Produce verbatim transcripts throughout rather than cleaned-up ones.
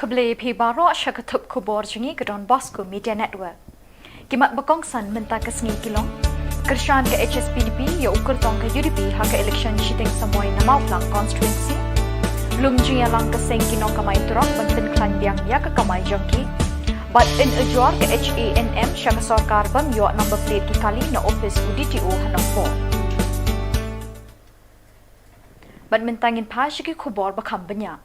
Khublei phi baroh sha ka thup khubor jong ngi ka Don Bosco Media Network. Ki mat ba kongsan mynta ka sngi ki long: Kyrshan ka H S P D P ïa u kyrtong ka U D P ha ka election shiteng samoi na Mawphlang constituency. Lum jingïalang ka seng ki nongkamai truck ban pynkhlaiñ biang ïa ka kamai jong ki. Bad yn ujor ka H A N M sha ka sorkar bym ïoh number plate ki kali na office u D T O ha Nongpoh. Bad mynta ngin phai sha ki khubor ba kham bniah.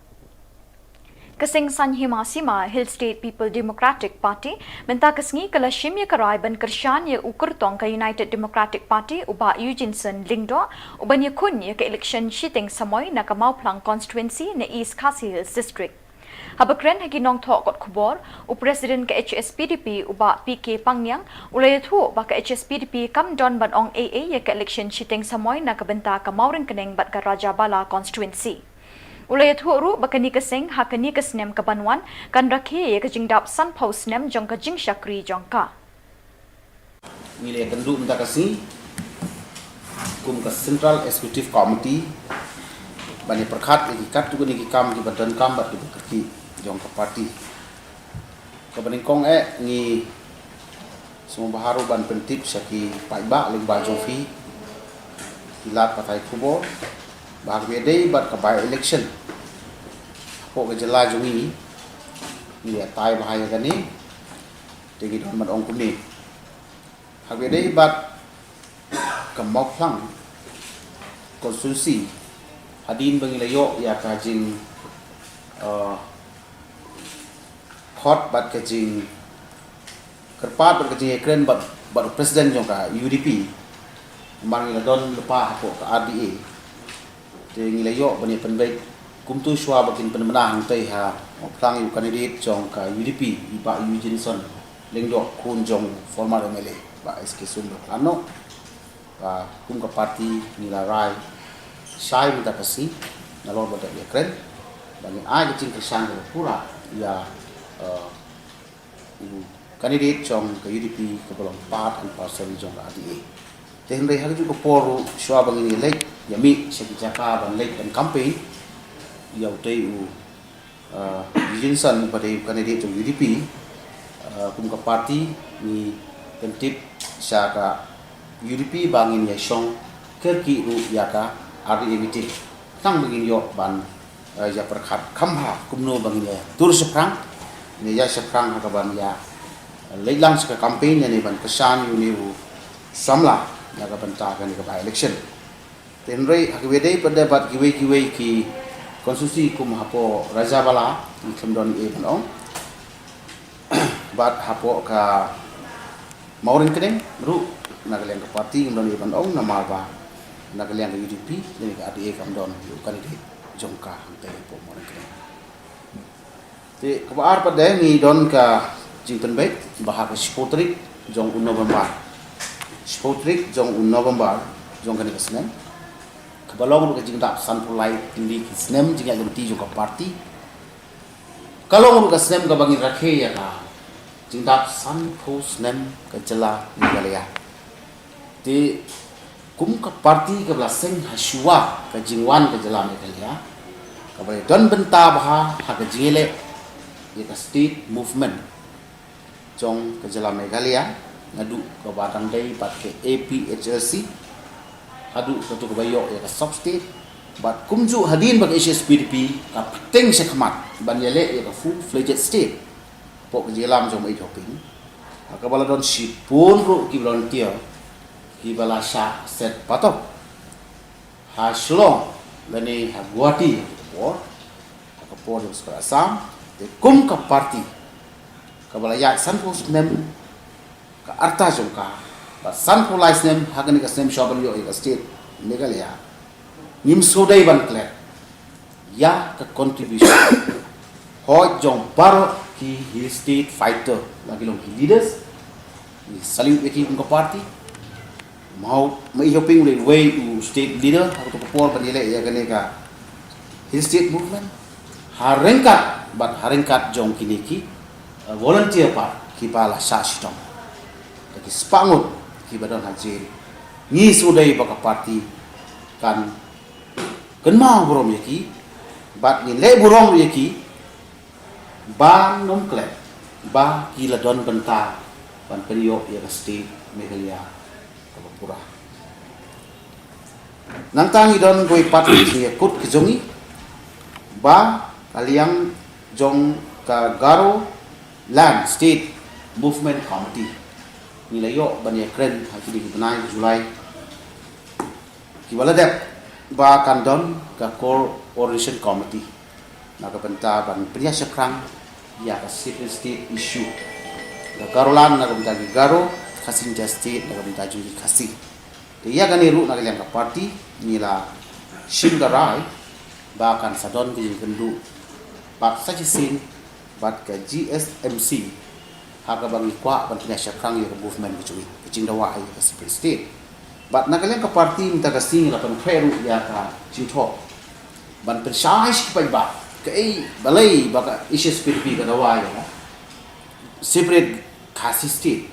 Ka seng saiñ hima sima Hill State People Democratic Party mynta ka sngi ka la shim ïa ka rai ban kyrshan ïa u kyrtong ka United Democratic Party u Bah Eugeneson Lyngdoh u ban ïakhun ïa ka election shiteng samoi na ka Mawphlang constituency na East Khasi Hills District. Haba kren ha ki nongthoh kot khubor, u President ka H S P D P u Bah P K Pangniang u la ïathuh ba ka H S P D P kam don ban ong ei ei ïa ka election shiteng samoi na ka bynta ka Mawryngkneng bad ka Rajabala constituency. U la ïathuh ruh ba kane ka seng ha kane ka snem ka ban wan kan rakhe ïa ka jingdap sanphew snem jong ka jingshakri jong ka. Ngi la ïakynduh mynta ka sngi kum ka Central Executive Committee ban ïa pyrkhat ïa ki katto katne ki kam kiba donkam bad kiba kyrkieh jong ka party. Kaba nyngkong eh ngi sngewbha ruh ban pyntip sha ki paidbah lyngba jong phi ki lad pathai khubor ba ha kaba ïadei bad ka by election hapoh ka jylla jong ngi, ngi ïatai bha ïa kane. Te ngi don ban ong kumne. Ha kaba ïadei bad ka Mawphlang constituency, hadien ba ngi la ïoh ïa ka jing, eh, khot bad ka jingkyrpad bad ka jingïakren bad, bad u president jong ka U D P, namar ngi la don lypa hapoh ka R D A. Te ngi la ïoh ban ïa pynbeit kumto shuwa ba kin pynbna hangtei ha Mawphlang ïa u candidate jong ka U D P, i Bah Eugeneson Lyngdoh, khun jong former M L A Bah S K Suan Khlano. Ba kum ka party ngi la rai shai mynta ka sngi nalor ba dep ïakren ba ngin ai ka jingkyrshan kaba pura ïa, eh, u candidate jong ka U D P kaba long part and parcel jong ka R D A. Te hynrei ha kajuh ka por ruh shuwa ba ngin ïa leit ïa mih sha ki jaka ban leit ban campaign ïa utei u, uh, Eugeneson uba dei u candidate jong U D P, uh, kum ka party ngi pyntip sha ka U D P ba ngin ïa shong kyrkieh ruh ïa ka R D A meeting. Tang ba ngin ïoh ban, eh, ïa pyrkhat kham bha kumno ba ngin ïa tur shaphrang, ngin ïa shaphrang ha kaban ïa, eh, leit lang sha ka campaign ne ban kyrshan ïa une u samla ïa ka bynta kane ka by election. Te hynrei ha kaba ïadei pat de bad kiwei kiwei ki constituency kum hapoh Rajabala ngi khlem don ei ban ong. Bad hapoh ka Mawryngkneng ruh na ka liang ka party ngim don ei ban ong namar ba na ka liang ka U D P lane ka R D A kam don ïa u candidate jong ka hangtei hapoh Mawryngkneng. Te kaba ar pat de ngi don ka jingpynbeit ba ha ka shiphew tarik jong u November, shiphew tarik jong u November jong kane ka snem, kaba long ruh ka jingdap sanphew lai tylli ki snem jingïaid lynti jong ka party. Ka long ruh ka snem kaba ngin rakhe ïa ka jingdap sanphew snem ka jylla Meghalaya. Te kum ka party kaba la seng ha shuwa ka jingwan ka jylla Meghalaya, kaba la don bynta bha ha ka jingïaleh ïa ka state movement jong ka jylla Meghalaya, naduh kaba dang dei bad ka A P H L C haduh kato kaba ïoh ïa ka sub state. Bad kumjuh hadien ba ka H S P D P ka pyrshang shakhmat ban ïaleh ïa ka full fledged state hapoh ka jingïalam jong Maieit Hoping, ha kaba la don shibun ruh ki volunteer kiba la shah set patok ha Shillong lane ha Guwahati ha ka por, ha ka por jong sorkar Assam. Te kum ka party kaba la ïaid sanphew snem ka arta jong ka, bad sanphew lai snem ha kane ka snem shuwa ban ïoh ïa ka state Meghalaya, ngim shu dei ban klet ïa ka contribution hoi jong baroh ki Hill State fighter, la ki long ki leaders. Ngi salute ïa ki kum ka party. Maieit Hoping u dei uwei u state leader ha kato ka por ban ïaleh ïa kane ka Hill State movement. Ha ryngkat bad ha ryngkat jong kine ki, eh, volunteer pat kiba la shah shitom da ki spah ngut kiba don ha jail. Ngi shu dei ba ka party kan kynmaw burom ïa ki bad ngin leh burom ïa ki Ba ngam klet ba ki la don bynta ban pynïoh ïa ka state Meghalaya kaba pura. Nangta ngi don kawei pat ka jingïakut ka jong ngi ba ka liang jong ka Garo Land State Movement Committee. Ngi la ïoh ban ïakren ha kine ki bnai July kiba la dep ba kan don ka Coordination Committee na ka bynta ban pynïaid shaphrang ïa ka separate state issue. Ka Garoland na ka bynta ki Garo, Khasi Jaintia State na ka bynta jong ki Khasi. Te ïa kane ruh na ka liang ka party ngi la shim ka rai ba kan sa don ka jingkynduh bad sa shisien bad ka G S M C ha kaba ngi kwah ban pynïaid shaphrang ïa ka movement ka jong ngi, ka jingdawa ïa ka separate state. Bad na ka liang ka party mynta ka sngi ngi la pynkhreh ruh ïa ka jingthoh ban pynshai sha ki paidbah kaei balei ba ka H S P D P ka dawa ïa ka separate Khasi state.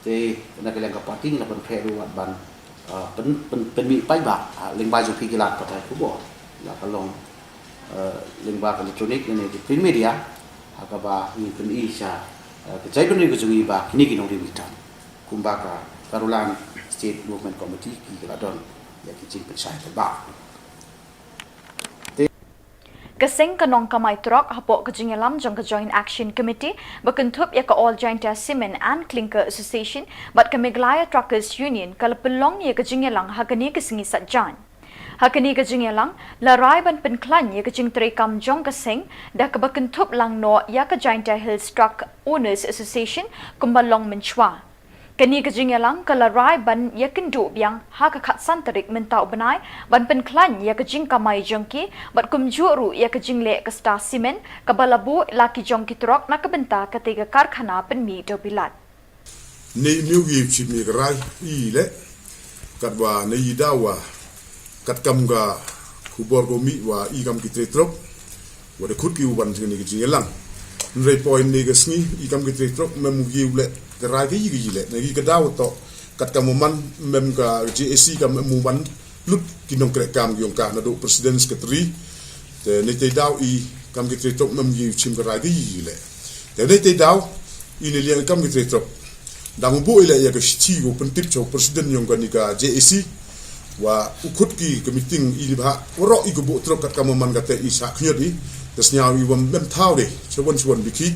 Te na ka liang ka party ngi la pynkhreh ruh wat ban, ah, pyn, pyn, pynmih paidbah, ah, lyngba jong phi ki lad pathai khubor, la ka long, ah, lyngba ka electronic ne ki print media, ha kaba ngi pyni sha, ah, ka jaitbynriew ka jong ngi ba kine ki nongrim ki don kumba ka Garoland State Movement Committee ki la don ïa ki jingpynshai paidbah. Ka seng ka nongkamai trok hapoh ka jingïalam jong ka Joint Action Committee ba kynthup ïa ka All Jaintia Cement and Clinker Association bad ka Meghalaya Truckers Union ka la pynlong ïa ka jingïalang ha kane ka sngi Saitjaiñ. Ha kane ka jingïalang la rai ban pynkhlaiñ ïa ka jingtreikam jong ka seng da kaba kynthup lang noh ïa ka Jaintia Hills Truck Owners Association kumba long mynshuwa. Kane ka jingïalang ka la rai ban ïakynduh biang ha ka khatsan tarik mynta u bnai ban pynkhlaiñ ïa ka jingkamai jong ki bad kumjuh ruh ïa ka jingleh ka Star Cement kaba la buh la ki jong ki trok na ka bynta katei ka karkhana pynmih dewbilat. Nei miu gi chip ni ka rai i le katwa nei i dawa katkam ka khubor ko mih wa i kam ki trei trok wa da khut ki u wan jingni ka jingïalang. Hynrei poi ni ka sngi i kam ki trei trok mem u gi u leh ka rai ka i ka i leh na i ka daw to katkam u man mem ka J A C kam mem u wan lut ki nongkreh kam ki ong ka naduh president, secretary. Te ni te daw i kam ki trei trok mem gi u chim ka rai ka i ka i leh. Te ni te daw i ni liang kam ki trei trok dang u buh i leh ïa ka shithi u pyntip cha u president yong kani ka J A C wa u khut ki ka meeting i li bha waroh i ka buh trok katkam u man kata i sa khñiot i. Te sñiaw i wa mem thaw de chawon chawon bikhi.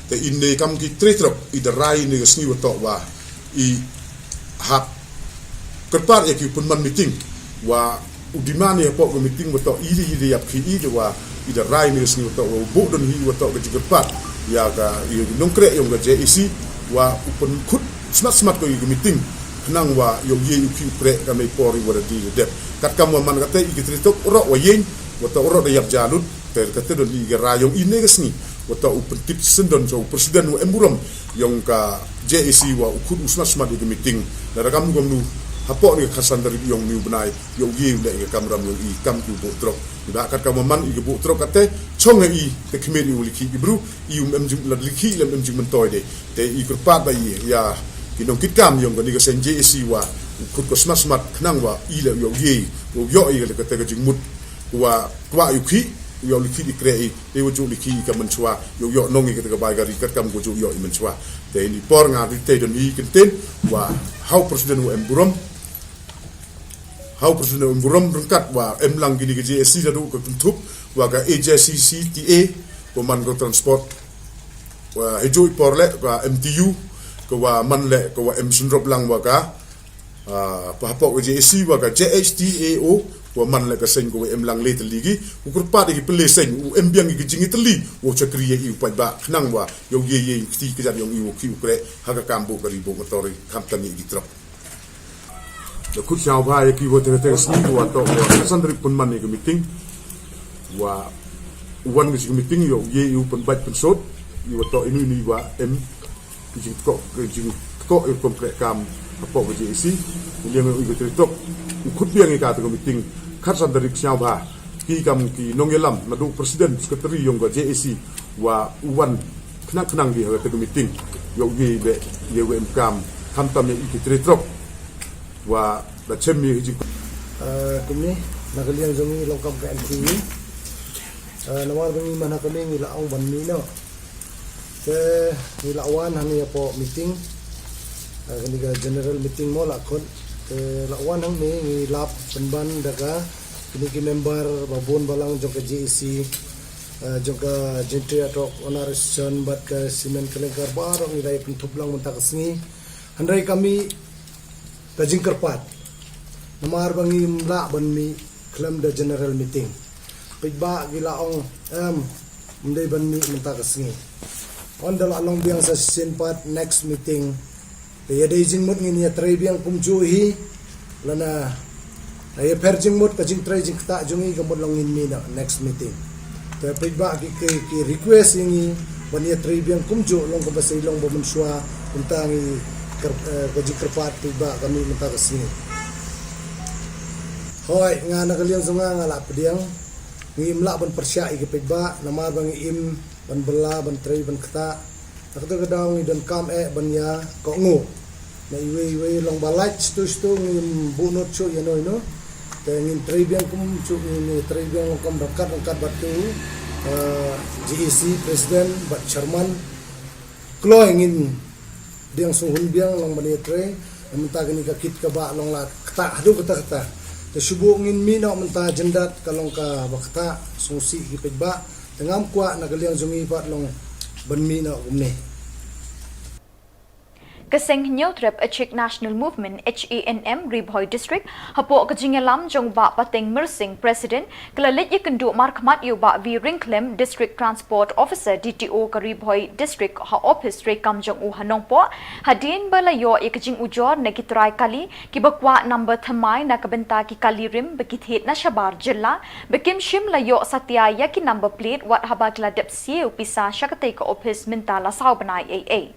Te i ne kam ki trei trok i da rai ne ka sngi wa toh wa i hap kyrpad ïa ki u pynman meeting wa u demand ïa hapoh ka meeting wa toh i de i de ïap ki i de wa i da rai ne ka sngi wa toh wa u buh don hi wa toh ka jingkyrpad ïa ka i nongkreh yong ka J A C wa u pynkhut smat smat ko i ka meeting khnang wa ïoh ïa u ki u kreh ka mei por i wa da di da dep katkam wa man kata i ki trei trok roh wa ïeng wa toh roh da ïap ja lut. Te kata don i ka rai yong i ne ka sngi wa toh u pyntip sendon cha u president wa em burom yong ka J A C wa u khut u smat smat i ka meeting. Da rakam nu kam nu hapoh ni ka khatsan tarik yong ni u bnai ïoh ïa u leh ïa ka kamram yong i kam ki u buh trok. Ni ba katkam wa man i ka buh trok kata chong i te khmih i u likhi i bru i u em jing la likhi i la em jing myntoi de. Te i kyrpad ba i ïa ki nongkit kam yong kani ka seng J A C wa u khut ko smat smat khnang wa i la ïoh ïa u ïoh i ka kata ka jingmut wa wa u khi u ïoh likhi i kreh i te wa ju likhi i ka mynshuwa ïoh ïoh nong i kata ka bai ka ri katkam ko ju ïoh i mynshuwa. Te ni por nga ri te don i kenten wa hau president wa em burom. Hau president em burom ryngkat wa em lang kini ka J A C da du ka kynthup wa ka A J C C T A ko man ko transport wa heju i por le ka M T U ko wa man le ko wa em sendrop lang wa ka ah, pa hapoh ka J A C wa ka J H T A O wa man le ka seng ko wa em lang le tylli ki u kyrpad ki pele seng u em biang ki jing i tylli u chakri ïa i u paidbah khnang wa ïoh ïa ïa ki kti ka jat yong i u ki u kreh ha ka kam buh ka ri buh motor i kham tang ïa ki trok. Da khut sñiaw bha ïa ki wa teng teng sngi wa toh wa san tarik pynman ïa ka meeting wa u wan ka jing meeting ïoh ïa i u pynbait pynsot i wa toh inu inu i wa em ki jingtkoh ki jingtkoh i rukom kreh kam hapoh ka J A C. U liang i ka trei trok u khut biang i ka te ka meeting khatsan tarik sñiaw bha ki kam ki nongïalam naduh president, secretary yong ka J A C wa u wan khnang khnang ki ha te ka meeting ïoh ïa i be ïa u em kam khamtam ïa i ki trei trok wa da chem ïa i jing. Ah, kumne na ka liang jong i long kam ka M T U. Eh, namar ba ngi man ha kane ngi la ong ban mih noh. Te ngi la wan hangne hapoh meeting. Eh, kane ka general meeting mo la khot. Te la wan hangne ngi lap pynban da ka kine ki member ba bun balang jong ka J A C, eh, jong ka Jingtrei Ad Hoc Organisation bad ka Cement Kaliang Kar baroh ngi la ïa pynthup lang mynta ka sngi. Hynrei ka mih ka jingkyrpad. Namar ba ngim lah ban mih khlem da general meeting. Paidbah ki la ong, em, ym dei ban mih mynta ka sngi. Ynda la long biang sa shisien pat next meeting. Te ïa dei jingmut ngin ïa trei biang kumjuh hi. Lana ïa pher jingmut ka jingtrei jingktah jong ngi ka mut long ngin mih noh next meeting. Te paidbah ki, ki, ki request ïa ngi ban ïa trei biang kumjuh long kaba sa long ba mynshuwa mynta ngi kyrp-, eh, ka jingkyrpad paidbah ka mih mynta ka sngi. Hooid, nga na ka liang jong nga nga la pdiang. Ngim lah ban pyrshah ïa ki paidbah namar ba ngi im ban bylla ban trei ban ktah. Na kata ka daw ngi donkam eh ban ïa kohnguh. Na iwei iwei long ba lait shatu shatu ngim buh nud shuh ïano ïano. Te ngin trei biang kumjuh, ngin trei biang long kum ryngkat ryngkat bad tu, eh, J A C president bad chairman. Kloi ngin diang sngewhun biang long ban ïa trei. Mynta kane ka kit kaba long la ktah haduh katta katta. Te shu buh ngin mih noh mynta jyndat ka long kaba ktah sngewsih ki paidbah. Te ngam kwah na ka liang jong ngi pat long ban mih noh kumne. Ka seng Hynñiewtrep Achik National Movement, H A N M, Ri Bhoi District, hapoh ka jingïalam jong u Bah Pateng Myrsing, President, ka la leit ïakynduh markhmat ïa u Bah V Ryngkhlem, District Transport Officer, D T O, ka Ri Bhoi District, ha ophis treikam jong u ha Nongpoh, hadien ba la ïoh ïa ka jingujor na ki trai kali kiba kwah number thymmai na ka bynta ki kali rim ba ki thied na shabar jylla, ba kim shym la ïoh satia ïa ki number plate wat haba ki la dep siew pisa sha katei ka ophis mynta la saw bnai eiei.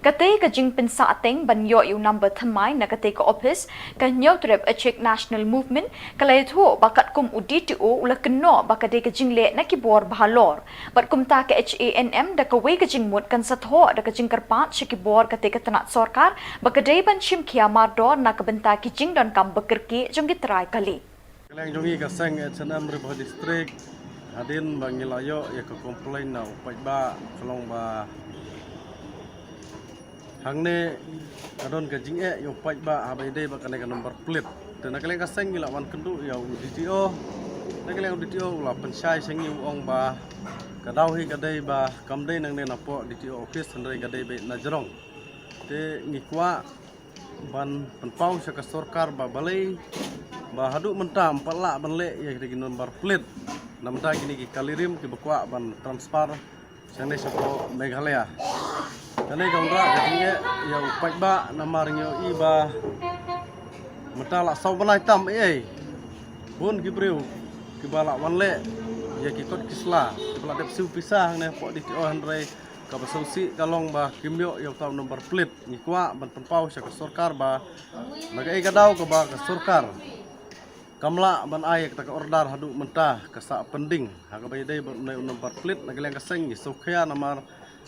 Katei ka jingpynsahteng ban ïoh ïa u number thymmai na katei ka ophis, ka Hynñiewtrep Achik National Movement, ka la ïathuh ba katkum u D T O u la kynnoh ba ka dei ka jingleh na ki bor ba halor. Bad kumta ka H A N M da kawei ka jingmut kan sa thoh da ka jingkyrpad sha ki bor katei ka tnat sorkar ba ka dei ban shim khia mardor na ka bynta ki jingdonkam ba kyrkieh jong ki trai kali. Ka liang jong ngi ka seng H A N M Ri Bhoi District, hadien ba ngi la ïoh ïa ka complaint na u paidbah ka long ba hangne ka don ka jingeh ïa u paidbah haba ïadei bad kane ka number plate. Te na ka liang ka seng ngi la wan kynduh ïa u D T O. Na ka liang u D T O u la pynshai sha ngi u ong ba ka daw hi ka dei ba kam dei nangne napoh D T O office hynrei ka dei beit na jrong. Te ngi kwah ban pynpaw sha ka sorkar ba balei ba haduh mynta ym pat lah ban leh ïa kine ki number plate. Namar kine ki kali rim kiba kwah ban transfer shangne shapoh Meghalaya. Kane ka wanrah ka jingeh ïa u paidbah namar ngi ïohi ba mynta la saw bnai tam eiei. Bun ki briew kiba la wan leh ïa ki kot ki sla kiba la dep siew pisa hangne hapoh D T O hynrei kaba sngewsih ka long ba kim ïoh ïa uta u number plate. Ngi kwah ban pynpaw sha ka sorkar ba na kaei ka daw kaba ka sorkar kam lah ban ai ïa kata ka order haduh mynta ka sah pending ha kaba ïadei bad une u number plate. Na ka liang ka seng ngi sngewkhia namar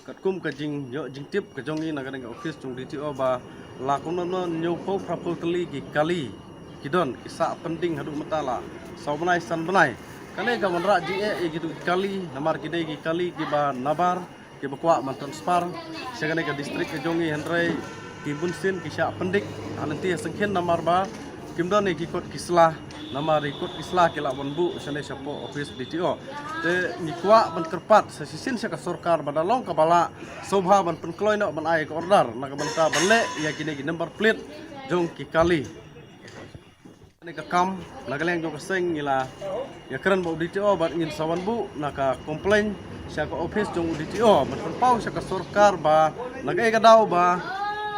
katkum ka jingïoh jingtip ka jong ngi na kane ka office jong D T O ba la kumno kumno hynñiewphew phraphew tylli ki kali ki don ki sah pending haduh mynta la saw bnai san bnai. Kane ka wanrah jingeh ïa kitu ki kali namar ki dei ki kali kiba nabar kiba kwah ban transfer sha kane ka district ka jong ngi hynrei ki bunsien ki shah pyndik ha lynti ha syngkien namar ba kim don ïa ki kot ki sla namar ïa ki kot ki sla ki lah ban buh shane shapoh office D T O. Te ngi kwah ban kyrpad sa shisien sha ka sorkar ba da long kaba lah sngewbha ban pynkloi noh ban ai ka order na ka bynta ban leh ïa kine ki number plate jong ki kali. Kane ka kam na ka liang jong ka seng ngi la ïakren bad u D T O bad ngin sa wan buh na ka complaint sha ka office jong u D T O ban pynpaw sha ka sorkar ba na kaei ka daw ba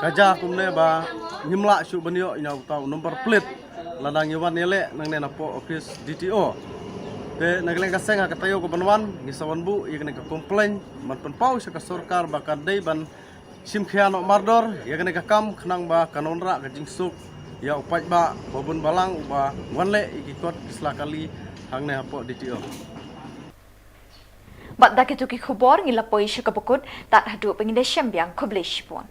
ka jia kumne ba ngim lah shuh ban ïoh ïa uta u number plate lada ngi wan ïaleh nangne napoh office D T O. Te na ka liang ka seng ha ka taïew kaban wan ngi sa wan buh ïa kane ka complaint ban pynpaw sha ka sorkar ba ka dei ban shim khia noh mardor ïa kane ka kam khnang ba kan wanrah ka jingsuk ïa u paidbah ba bun balang uba wan leh ïa ki kot ki sla kali hangne hapoh D T O. Bad da kitu ki khubor ngi la poi sha kaba kut, tad haduh ba ngin ïashem biang, khublei shibun.